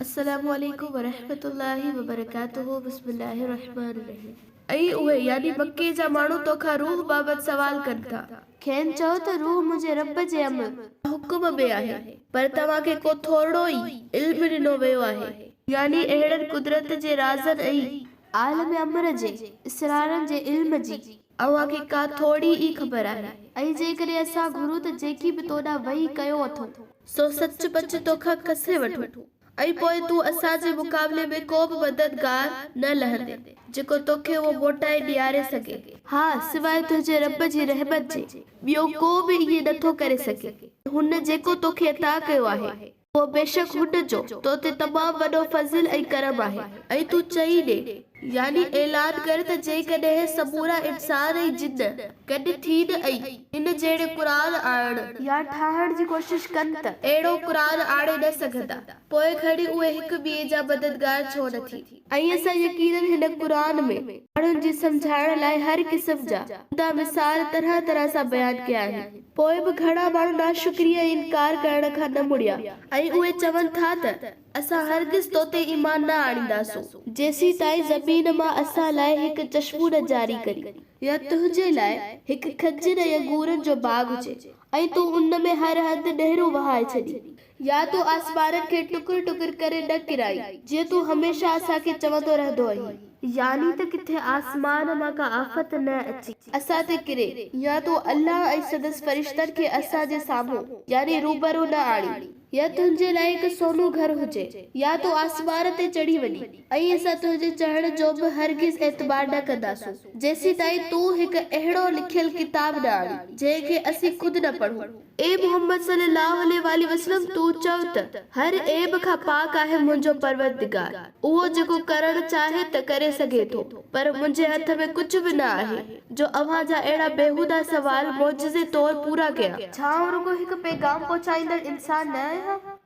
السلام عليڪم ورحمة الله وبرڪاته بسم الله الرحمٰن الرحيم. ۽ اهي، يعني مڪي جا ماڻهو، توکان روح بابت سوال ڪن ٿا. کين چئو ته روح منهنجي رب جي امر. حڪم ۾ آهي، پر توهان کي ڪو ٿورڙو ئي علم ڏنو ويو آهي. يعني اهڙن قدرت جي رازن ۽. عالم امر جي اسرارن جي علم جي. اوهان کي ڪا ٿورڙي ئي خبر آهي. ۽ جيڪڏهن اسان گهرون ته جيڪي به تو ڏانهن وحي ڪيو اٿئون. سو سچ پچ توکان کسي وٺون ۽ پوء تون اسان جي مقابلي ۾ ڪو به مددگار نه لهندين، جيڪو توکي اهو موٽائي ڏياري سگهي. ها، سواء تنهنجي رب جي رحمت جي، ٻيو ڪو به ائين نه ٿو ڪري سگهي. هن جيڪو توکي عطا ڪيو آهي، اهو بيشڪ هن جو تو تي تمام وڏو فضل ۽ ڪرم آهي. ۽ تون چئي ڏي. يعني اعلان ڪر ته جيڪڏهن سمورا انسان ۽ جن گڏ ٿين ۽ هن جهڙي قرآن آڻڻ. يا ٺاهڻ جي ڪوشش ڪن ته. اهڙو قرآن آڻي نه سگهندا، پوء کڻي اهي هڪ ٻئي جا مددگار ڇو نه ٿين. ۽ اسان يقيناً هن قرآن ۾. ماڻهن جي سمجهائڻ لاء هر قسم جا عمدا مثال طرح طرح سان بيان ڪيا آهن، پوء به گهڻا ماڻهو ناشڪري ۽ انڪار ڪرڻ کان نه مڙيا. ۽ اهي چون ٿا ته. اسان هرگز تو تي ايمان نه آڻينداسون. جيسيتائين زمين مان اسان لاء هڪ چشمو نه جاري ڪرين. يا تنهنجي لاء هڪ کجين ۽ انگورن جو باغ هجي ۽ تون ان ۾ هر هنڌ نهرون وهائي ڇڏين. يا تون آسمانن کي ٽڪر ٽڪر ڪري نه ڪيرائين، جيئن تون هميشه اسان کي چوندو رهندو آهين. يعني ته ڪٿي آسمان مان ڪا آفت نه اچي. اسان تي ڪري، يا تون الله ۽ سندس فرشتن کي اسان جي سامهون، يعني روبرو، نه آڻين. يا تنهنجي لاء هڪ سونو گهر هجي، يا تون آسمان تي چڙهي وڃين، ۽ اسان تنهنجي چڙهڻ جو به هرگز اعتبار نه ڪنداسون، جيسيتائين تون هڪ اهڙو لکيل ڪتاب نه آڻين، جنهن کي اسين خود نه پڙهون. اي محمد صلي الله عليه واٰله وسلم! تون چئو ته، هر عيب کان پاڪ آهي منهنجو پروردگار، اهو جيڪو ڪرڻ چاهي ته ڪري سگهي ٿو، پر منهنجي هٿ ۾ ڪجهه به نه آهي، جو اوهان جا اهڙا بيهودا سوال معجزي طور پورا ڪيان. ڇا آئون رڳو هڪ پيغام پهچائيندڙ انسان نه آهيان؟